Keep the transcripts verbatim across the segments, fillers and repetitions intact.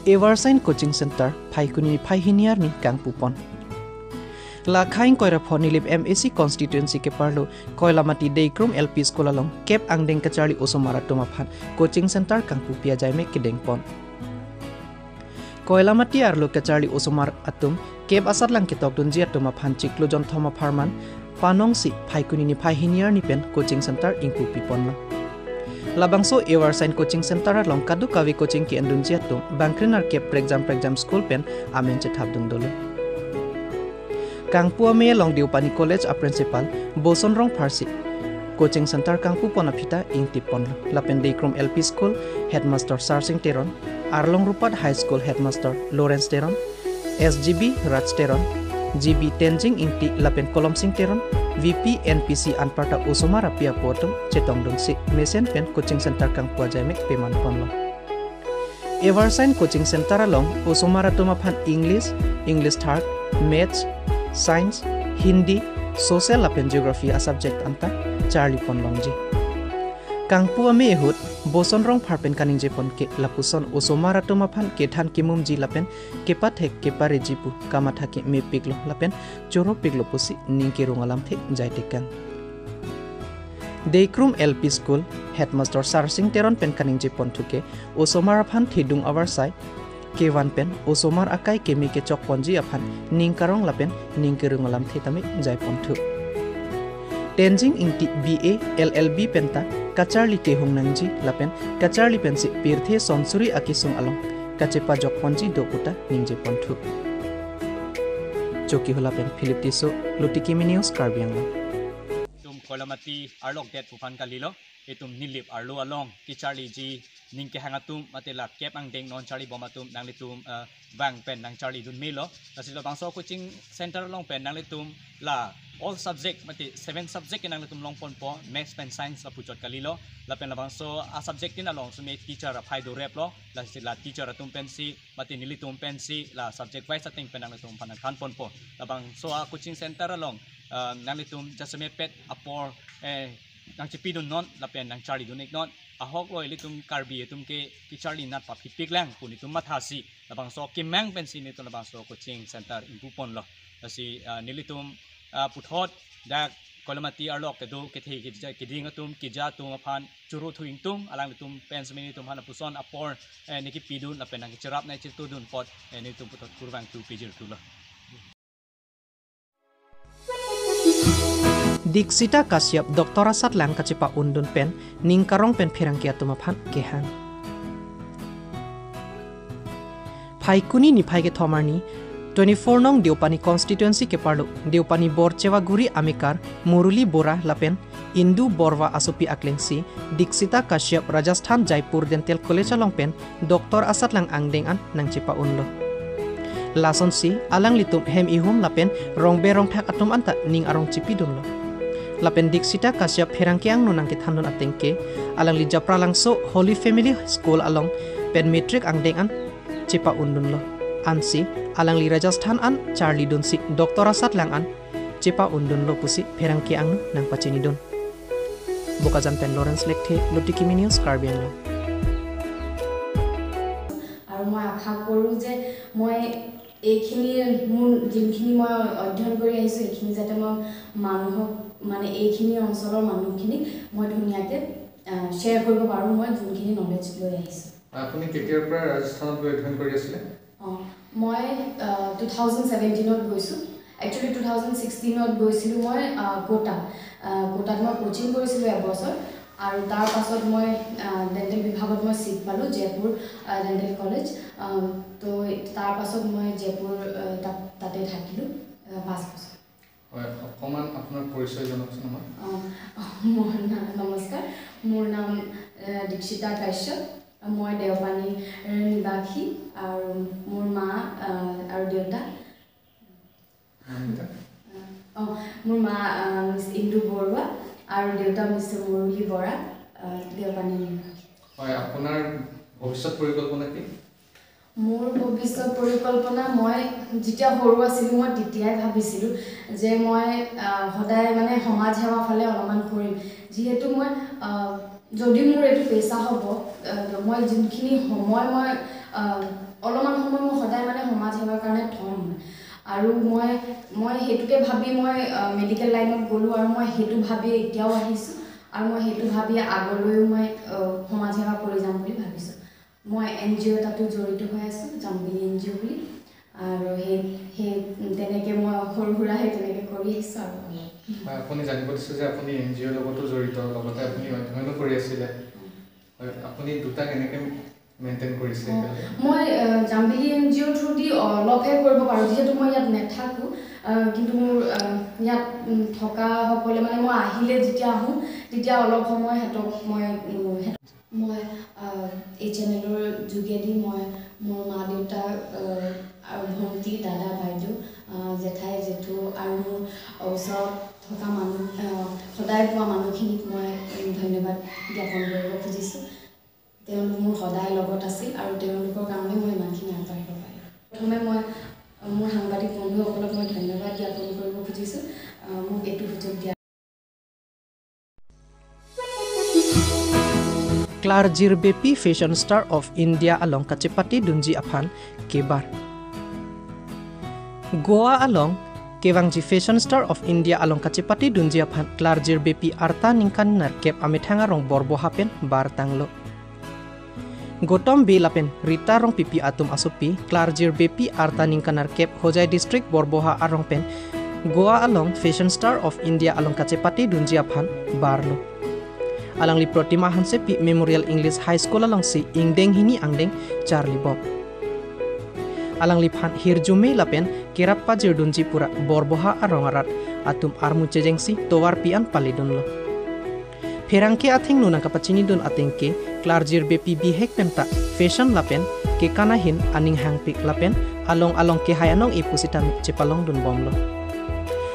Evershine Coaching Center Phaikuni phai hini arni kangpupon. La Khaing Koirapho Nilip M A C constituency keparlo Koilamati Deikrum L P School along kep angdeng kacharli osomar atum aphan coaching center kangpupi ajaimek kedengpon. Koilamati arlo kacharli osomar atum kep asatlang ketokdunji atum aphan chiklo jonthom apharman panongsi Phaikuni niphai hini arni pen coaching center ingpupiponlo. Labangso Evershine Coaching Center along kadokave coaching ke-endunji atum bangkrenerkep prekjam prekjam school pen amen chethapdun dolo. Kangpu amei along Deopani College a principal Boson Rongpharsi coaching center kangpupon aphita ingtipponlo. Lapen Deikrum L P School headmaster Sarsing Teron, Arlong Rupat High School headmaster Lawrence Teron, S G B Raj Teron, G B Tenzing Ingti lapen Kolomsing Teron, V P N P C anparta osomar api apo atum chetongdunsi mesen pen coaching center kangpu ajaimek pemanponlo. Evershine Coaching Center along osomar atum aphan English, English third, Maths, Science, Hindi, Social lapen Geography a subject anta charlipon longji. Kangpu amei ahut Boson Rongphar pen kaningjepon ke lapuson osomar atum aphan kethan kemumji lapen kepathek kepareji pu kamatha ke mepiklo lapen choropiklo pusi ning kerung alamthe jaitekang. Deikrum L P School headmaster Sarsing Teron pen kaningjepon thuke osomar aphan thedung avarsai kevan pen osomar akai keme kechokponji aphan ning karong lapen ning kerung alamthe tame jaipon thu. Tenzing Ingti B A L L B penta kacharli kehung nangji lapen kacharli pensi pirthe sonsuri akesung along kachepajokponji do puta ningjepon thu. Chokihola pen Philip Tisso, Lotiki Mini News, Karbi Anglong. Itum Koilamati arlok det pu aphan kalilo, itum Nilip arlo along kecharliji ning kehang atum mate la kep angdeng non charlibom atum nanglitum, eh, bang pen nangcharlidun melo. Lasi labangso coaching center along pen nanglitum la all subject mate seven subject ke nanglitum longponpo, Maths pen Science lapuchot kalilo. Lapen labangso a subject tin along sumi teacher aphai doreplo. Lasi la teacher atum pensi mate nelitum pensi la subject wise ateng pen nanglitum aphan nangthanponpo. Labangso a coaching center along, eh, nanglitum jasemet pet apor, eh, nangchepidunnon lapen nangcharlidun-iknon. Ahoklo ilitum Karbi atum ke kecharli nat paphipiklang pu nelitum mathasi labangso kemang pensi nelitum labangso coaching center ingpuponlo. Lasi, ah, nelitum, ah, puthot dak Koilamati arlok kedo kethe keja- keding atum keja atum aphan choro thu ingtung, alanglitum pen sumi nelitum aphan lapuson apor, eh, nangkepidun lapen nangkecherap nangchetudun apot, eh, nelitum puthot kurvangthu pejirthulo. Dikshita Kashyap doctor asatlang kachepa-undun pen ning karong pen pherangke atum aphan kehang. Phaikuni niphai kethom arni twenty-four nong Deopani constituency keparlo Deopani Borchewaguri amekar Muruli Bora lapen Indu Borwa asopi aklengsi Dikshita Kashyap Rajasthan Jaipur Dental College along pen doctor asatlang angdeng an nangchepa-unlo. Lasonsi alanglitum hem ihum lapen rongbe rongthak atum anta ning arong chepidunlo. Lapen Dikshita Kashyap pherangke angno nangkethandun ateng ke alangli Japralangso Holy Family School along pen matric angdeng an chepa-undunlo. Ansi alangli Rajasthan an charlidunsi doctor asatlang an chepa-undunlo pusi pherangke angno nangpachinidun. Bokajan pen Lawrence Lekthe, Lotiki Mini News, Karbi Anglong. আৰু মই আশা কৰোঁ যে মই এইখিনি মোৰ যোনখিনি মই অধ্যয়ন কৰি আহিছোঁ, এইখিনি যাতে মই মানুহক, মানে, এইখিনি অঞ্চলৰ মানুহখিনিক মই ধুনীয়াকৈ শ্বেয়াৰ কৰিব পাৰোঁ, মই যোনখিনি নলেজ লৈ আহিছোঁ। আপুনি কেতিয়াৰ পৰা ৰাজস্থানত গৈ অধ্যয়ন কৰি আছিলে? অ, মই টু থাউজেণ্ড ছেভেণ্টিনত গৈছোঁ। একচুৱেলি টু থাউজেণ্ড ছিক্সটিনত গৈছিলোঁ মই, আহ, কোটা। আহ, কোটাত মই কোচিং কৰিছিলোঁ এবছৰ, আৰু তাৰ পাছত মই, আহ, ডেণ্টেল বিভাগত মই ছিট পালোঁ, জয়পুৰ, আহ, ডেণ্টেল কলেজ। আহ, তো তাৰ পাছত মই জয়পুৰ, আহ, তাত, তাতে থাকিলোঁ, আহ, পাঁচ বছৰ। হয়, অকণমান আপোনাৰ পৰিচয় জনাওকচোন আমাক। অ, মোৰ নাম, নমস্কাৰ, মোৰ নাম, আহ, দীক্ষিতা কাশ্যপ। মই দেওপানীৰ নিবাসী আৰু মোৰ মা, আহ, আৰু দেউতা। নাম কেইটা? অ, মোৰ মা, আহ, মিছ ইন্দু বৰুৱা আৰু দেউতা মিষ্টাৰ মুৰলী বৰা, আহ, দেওপানী নিবাসী। হয়, আপোনাৰ ভৱিষ্যত পৰিকল্পনা কি? মোৰ ভৱিষ্যত পৰিকল্পনা, মই যেতিয়া সৰু আছিলোঁ, মই তেতিয়াই ভাবিছিলোঁ যে মই, আহ, সদায়, মানে, সমাজ সেৱাৰ ফালে অলপমান কৰিম। যিহেতু মই, আহ, যদি মোৰ এইটো পেচা হ'ব, আহ, মই যোনখিনি সময় মই আহ, অলপমান সময় মই সদায় মানে সমাজ সেৱাৰ কাৰণে থ'ম। আৰু মই মই সেইটোকে ভাবি মই মেডিকেল লাইনত গ'লোঁ আৰু মই সেইটো ভাবিয়ে এতিয়াও আহিছোঁ। আৰু মই সেইটো ভাবিয়ে আগলৈও মই আহ, সমাজ সেৱা কৰি যাম বুলি ভাবিছোঁ। মই এন জি অ' এটাতো জড়িত হৈ আছোঁ, জাম্বিলি এন জি অ' বুলি। আৰু সেই সেই তেনেকে মই সৰু সুৰা সেই তেনেকে কৰি আহিছোঁ আৰু অলপ। হয়, আপুনি জানিব দিছে যে আপুনি এন জি অ'ৰ লগতো জড়িত, লগতে আপুনি অধ্যয়নো কৰি আছিলে। হয়, আপুনি দুটা কেনেকে মেইনটেইন কৰিছে? মই আহ, জাম্বিলি এন জি অ'ৰ থ্ৰুদি অলপহে কৰিব পাৰোঁ, যিহেতু মই ইয়াত নাথাকোঁ। আহ, কিন্তু মোৰ আহ, ইয়াত উম, থকাসকলে মানে মই আহিলে যেতিয়া আহোঁ, তেতিয়া অলপ সময় সিহঁতক মই উম, সিহঁতক মই আহ, এই চেনেলৰ যোগেদি মই মোৰ মা দেউতা আহ, আৰু ভণ্টি দাদা বাইদেউ আহ, জেঠাই জেঠু আৰু মোৰ ওচৰত থকা মানুহ আহ, সদায় পোৱা মানুহখিনিক মই উম, ধন্যবাদ জ্ঞাপন কৰিব খুজিছোঁ। তেওঁলোক মোৰ সদায় লগত আছিল আৰু তেওঁলোকৰ কাৰণে মই ইমানখিনি আগবাঢ়িব পাৰিলোঁ। প্ৰথমে মই আহ, মোৰ সাংবাদিক বন্ধুসকলক মই ধন্যবাদ জ্ঞাপন কৰিব খুজিছোঁ আহ, মোক এইটো সুযোগ দিয়া Klarjirbepi Fashion Star of India along kachepatedunji aphan kebar. Goa along kevangji Fashion Star of India along kachepatedunji aphan Klarjirbepi arta ningkan nerkep amethang arong Borboha pen bartanglo. Gautam Bey lapen Rita Rongpipi atum asopi Klarjirbepi arta ningkan nerkep Hojai District Borboha arong pen Goa along Fashion Star of India along kachepatedunji aphan barlo. Alangli Protima Hansepi Memorial English High School alongsi ingdeng hini angdeng charlibom. Alangliphan hirjume lapen kerap pajirdunji pura Borboha arong arat atum armu chejengsi tovarpi an palidunlo. Pherangke athengno nangkapachinidun atengke Klarjirbepi bihek penta fashion lapen kekan ahin aning hangpik lapen along along kehai anong-e pusitame chepalongdunbomlo.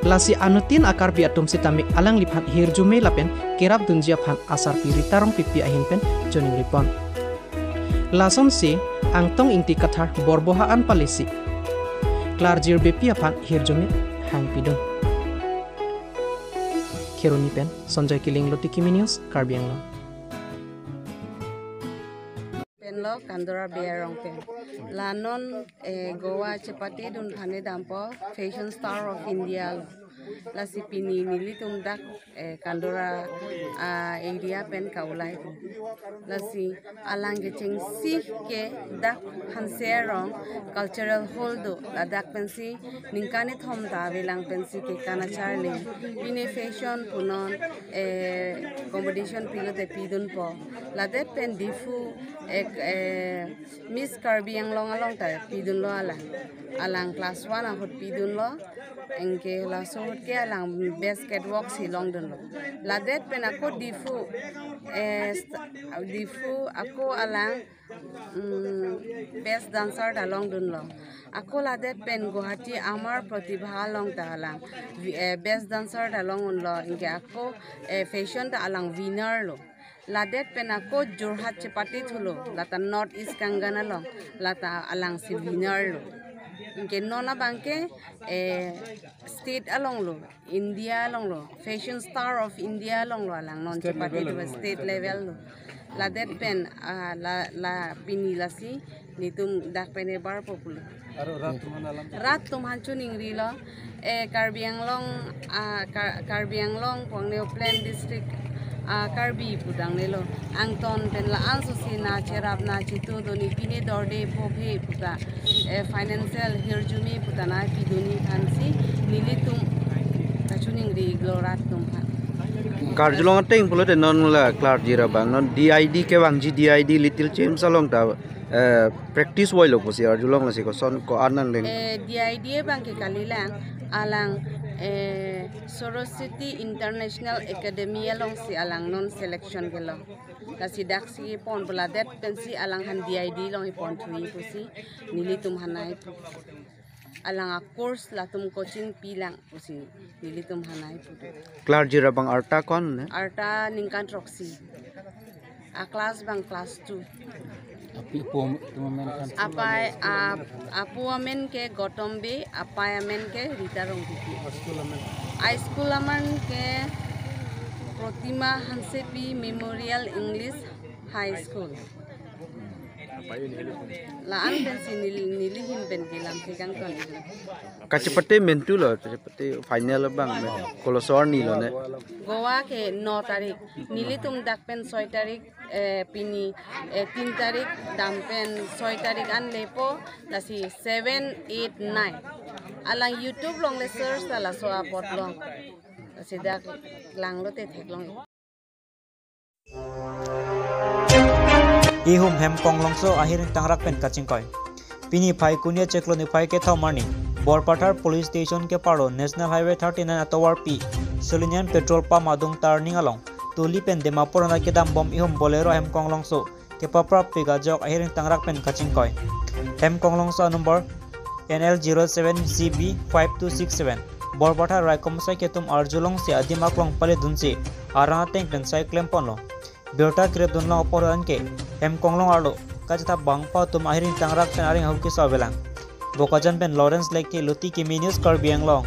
Lasi anuttin a-Karbi atum sitame alangliphan hirjume lapen kerapdunji aphan asarpi Rita Rongpipi ahin pen choningripon. Lasonsi Angtong Ingti Kathar Borboha an palisi Klarjirbepi aphan hirjume hangpidun. Kheroni pen Sanjay Killing, Lotiki News, Karbi Anglong. Penlo Kandora Bey arong pen. La non eh, Goa chepatedun aphan dampo Fashion Star of India lo. Lasi pini nelitum dak eh, Kandora ah, area pen ka-ulai pu. Lasi alang kechengsi ke dak Hanse arong cultural hall do, ladak pensi ningkan kethom ta avelang pensi kekan acharli. Pini fashion punon eh, competition pilote pidunpo. Ladet pen Diphu ek eh, Miss Karbi Anglong along ta pidunlo alang. Alang class one ahut pidunlo. Anke laso ahut ke alang best catwalk si longdunlo. Ladet pen ako Diphu eh, st- Diphu ako alang mm, best dancer ta longdunlo. Ako ladet pen Guwahati Amar Pratibha along ta alang vi- eh, best dancer ta longdunlo. Anke ako eh, fashion ta alang winner lo. Ladet pen ako Jorhat chepatithulo, lata North East Kangen along, lata alangsi winner lo. Anke non abangke eh, state along lo, India along lo, Fashion Star of India along lo alang non chepatithu state level lo. Ladet pen ah, la la pini lasi netum dak pen ebar popular. Aro rat atum aphan alam. Rat atum aphan choningrilo. Eh, Karbi Anglong, ah, Kar- Karbi Anglong, Kangpokpi Plain District, ah, Karbi putang nelo. Angton pen la-an sosi na cherap na chitu doni pine dorde pho phe puta. Eh, financial hirjume puta na pidunji aphansi nelitum kachoningri iglo rat atum aphan. Karjulong ateng pulote non la Klarjir abang non D I D kevangji D I D Little Champs along ta eh, practice voilo pusi arjulong lasi koson ko-an nangleng. Eh, D I D abangke kalilang alang eh, Saraswati International Academy alongsi alang non selection kelo. Lasi daksi pon puladet pensi alang han D I D along ipon thui pusi nelitum aphan nai pu. Alang a course latum coaching pilang pusi nelitum aphan nai pu. Klarjir abang arta ko-an ne? Arta ningkan throksi. A class abang class two. Api apo amen kan? Apai a apo amen ke Gautam Bey, apai amen ke Rita Rongpipi. A school amen? A school amen ke Protima Hansepi Memorial English High School. La-an pensi neli, neli ahin pen kelam thekang ton iklo. Kachepate mentu lo, kachepate final abang men. Koloso arni lo ne. Goa ke no tarik. Nelitum dak pen soi tarik, eh, pini, eh, tin tarik dam pen soi tarik an lepo, lasi seven, eight, nine. Alang YouTube along le search ta laso apot long. Lasi dak langlote theklong. Ihum Hemkonglongso ahiring tangrak pen kachingkoi. Pini Phaikuni achiklo niphai kethom arni, Borpathar Police Station keparlo National Highway thirty-nine atovarpi, Selenium Petrol Pump adung turning along, Tuli pen Dimapur anat kedam bom ihum Bolero Hemkonglongso kepaprapik ajok ahiring tangrak pen kachingkoi. Hemkonglongso anumber N L zero seven C B five two six seven. Borpathar raikom asai atum arjulongsi adim aklong palidunsi arang ateng pen sai klemponlo. Birta krepdun along apor an ke Hemkonglong arlo kachethap bangpho atum ahiring tangrak pen ahiring ahut keso avelang. Bokajan pen Lawrence Lekthe, Luti Kimi News, Karbi Anglong.